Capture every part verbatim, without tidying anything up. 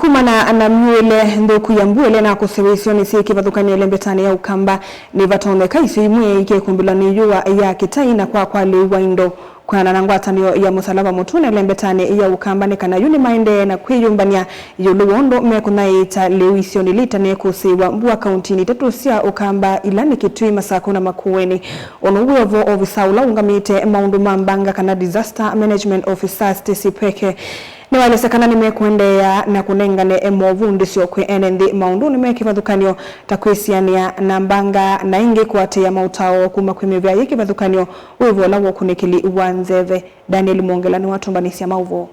Kumana na myuĩle nthũku ya mbua ĩla ĩnakũsĩwe isionĩ syĩ kĩvathũkany'o ĩlembetanĩ ya Ũkamba, nĩvatonyeka isio imwe ikekumbĩlwa nĩ yũa ya kĩtai na kwakwa lĩu wa indo. Kwĩanana na ngwatanĩo ya Mũsalaba Mũtune ĩlembetanĩ ya Ũkamba, nĩ kana yu nĩmaendee na kwĩyũmbany'a ĩũlũ wa ũndũ mekũnyaĩĩkya lĩu isionĩ ila itanekũsĩĩwa mbua kauntinĩ itatũ sya Ũkamba, ila nĩ Kitui, Masakũ na Makueni. Ũnũ wĩ o vo ovisa ũla ũũngamĩte maũndũ ma mbanga kana disaster management officer Stacy Peke. Nĩwaelesya kana nĩmekũendeea na kũnengane movundĩsyo kwĩ ene nthĩ maũndũnĩ me kĩvathũkany'o ta kwĩsianĩa na mbanga na ĩngĩ kũatĩĩa maũtao kuma kwĩ mĩvĩa yĩ kĩvathũkany'o wĩ vo ũla wa ũkunĩkĩli wa nzeve. Daniel Mwongela nĩwatũmbanĩsya maũvoo.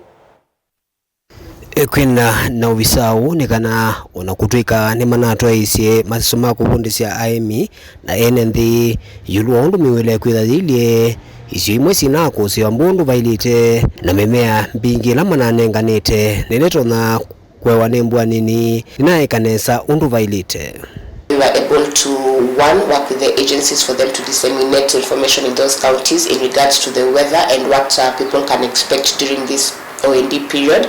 Kwĩna na ovisa ũũ nĩ kana ona kũtw'ĩka nĩmanatwaĩĩsye maseso ma kũvundĩsya aĩmi na ene nthĩ ĩũlũ wa ũndũ mĩũĩle kwĩtha yĩilye, isio imwe sinakũsĩwa mbũndũ vailĩte, na mĩmea mbingĩ ĩla mananenganĩte nĩnĩtonya kũewa nĩ mbua nini nĩnaeka nesa ũndũ vailĩte. We were able to, one, work with the agencies for them to disseminate information in those counties in regards to the weather and what, uh, people can expect during this O N D period,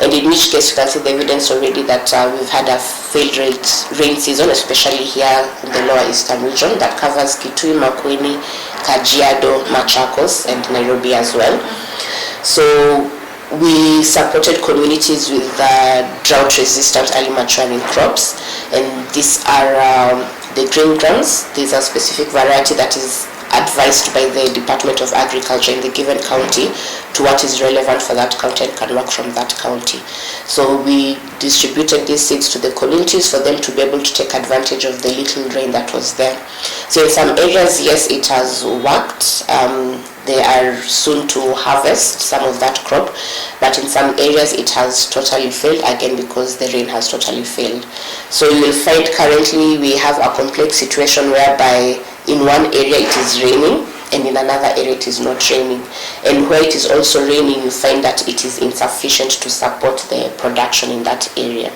and in which case you can see the evidence already that, uh, we've had a failed rain, rain season, especially here in the lower eastern region that covers Kitui, Makueni, Kajiado, Machakos, and Nairobi as well. So we supported communities with, uh, drought-resistant early maturing crops, and these are, um, the green grams. These are specific variety that is advised by the Department of Agriculture in the given county to what is relevant for that county and can work from that county. So we distributed these seeds to the communities for them to be able to take advantage of the little rain that was there. So in some areas, yes, it has worked. Um, they are soon to harvest some of that crop, but in some areas it has totally failed, again because the rain has totally failed. So you will find currently we have a complex situation whereby in one area it is raining and in another area it is not raining. And where it is also raining, you find that it is insufficient to support the production in that area.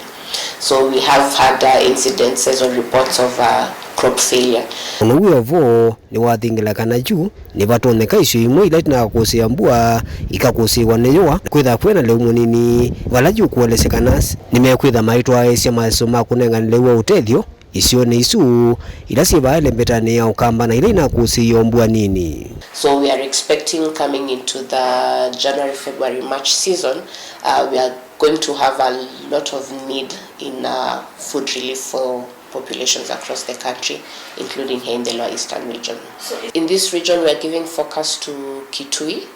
So we have had, uh, incidences or reports of, uh, crop failure. Ũnũ wĩ o vo nĩwathingĩla kana yu nĩvatonyeka isio imwe ila itinakũsĩĩa mbua ikakũsĩĩwa nĩ yũa, kwĩtha kwĩna lĩu mũnini, vala yu kũelesyekana nĩmekwĩtha maitwaĩĩsya maseso ma kũnengane lĩu wa ũtethyo isionĩ isu ila syĩ vaa ĩlembetanĩ ya Ũkamba na ila inakũsĩĩe o mbua nini. So we are expecting coming into the January, February, March season, uh, we are going to have a lot of need in, uh, food relief for populations across the country, including here in the Lower Eastern region. So in this region, we are giving focus to Kitui,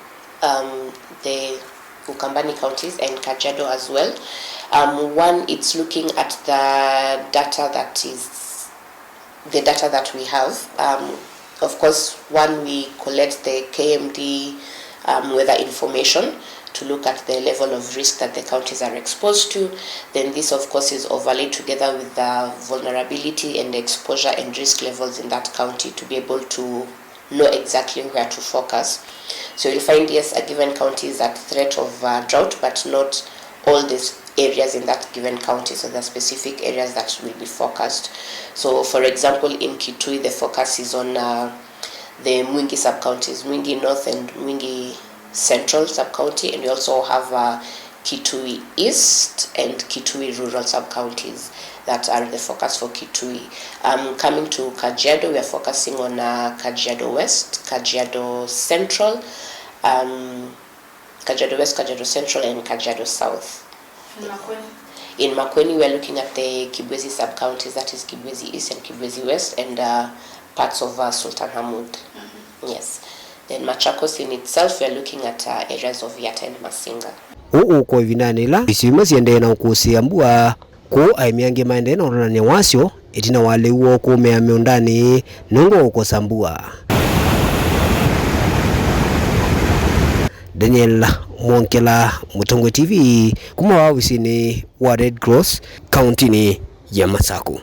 um, the Ukambani counties and Kajiado as well. Um, one, it's looking at the data that is the data that we have. Um, of course, one, we collect the K M D, um, weather information to look at the level of risk that the counties are exposed to. Then this, of course, is overlaid together with the vulnerability and exposure and risk levels in that county to be able to know exactly where to focus. So you'll find, yes, a given county is at threat of, uh, drought, but not all these areas in that given county. So there are specific areas that will be focused. So, for example, in Kitui, the focus is on, uh, the Mwingi sub-counties, Mwingi North and Mwingi Central sub-county, and we also have, uh, Kitui East and Kitui Rural sub-counties that are the focus for Kitui. Um, coming to Kajiado, we are focusing on, uh, Kajiado West, Kajiado Central, um, Kajiado West, Kajiado Central, and Kajiado South. In Makueni? In Makueni, we are looking at the Kibwezi sub-counties, that is Kibwezi East and Kibwezi West, and, uh, parts of, uh, Sultan Hamud. Mm-hmm. Yes. Then Machakos in itself, we are looking at, uh, areas of Yatta and Masinga. Ũũ ũko ĩvindanĩ ĩla isio imwe siendee na ũkũsĩĩa mbua, kũu aĩmi angĩ maendee na ũtũlanĩa wasyo ĩtina wa lĩu woo kũũmĩa mĩũndanĩ nũndũ wa ũkosa mbua. Daniel Mwongela, Mũtongoi T V, kuma wavisinĩ wa Red Cross, kauntinĩ ya Masakũ.